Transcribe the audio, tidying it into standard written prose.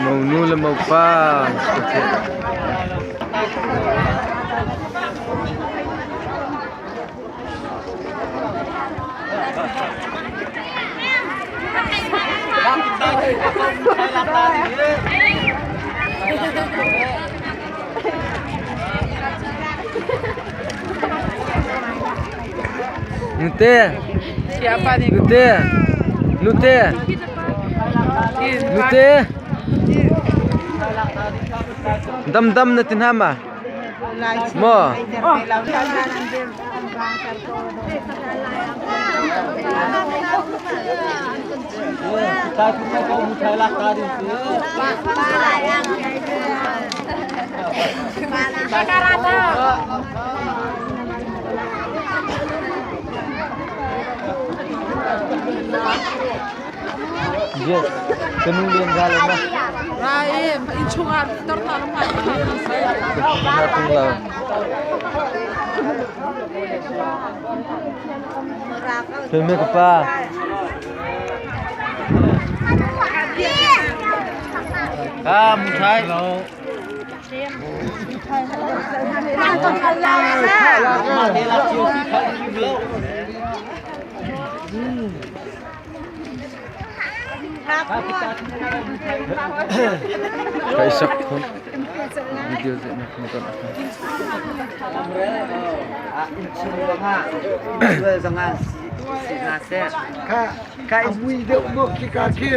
Monu le mopa Nute. Nute. Nute. Nute. Dam dam na tin hama. Mo. Yes. Kanu lian ra lo ma. Ra e in chungah tor ta lo ma. Na tung lo. Phim ka pa. Ah, mu thai. Kaisak khun. Video ze na khun ton. Ka mui deuh mo khi ka khi.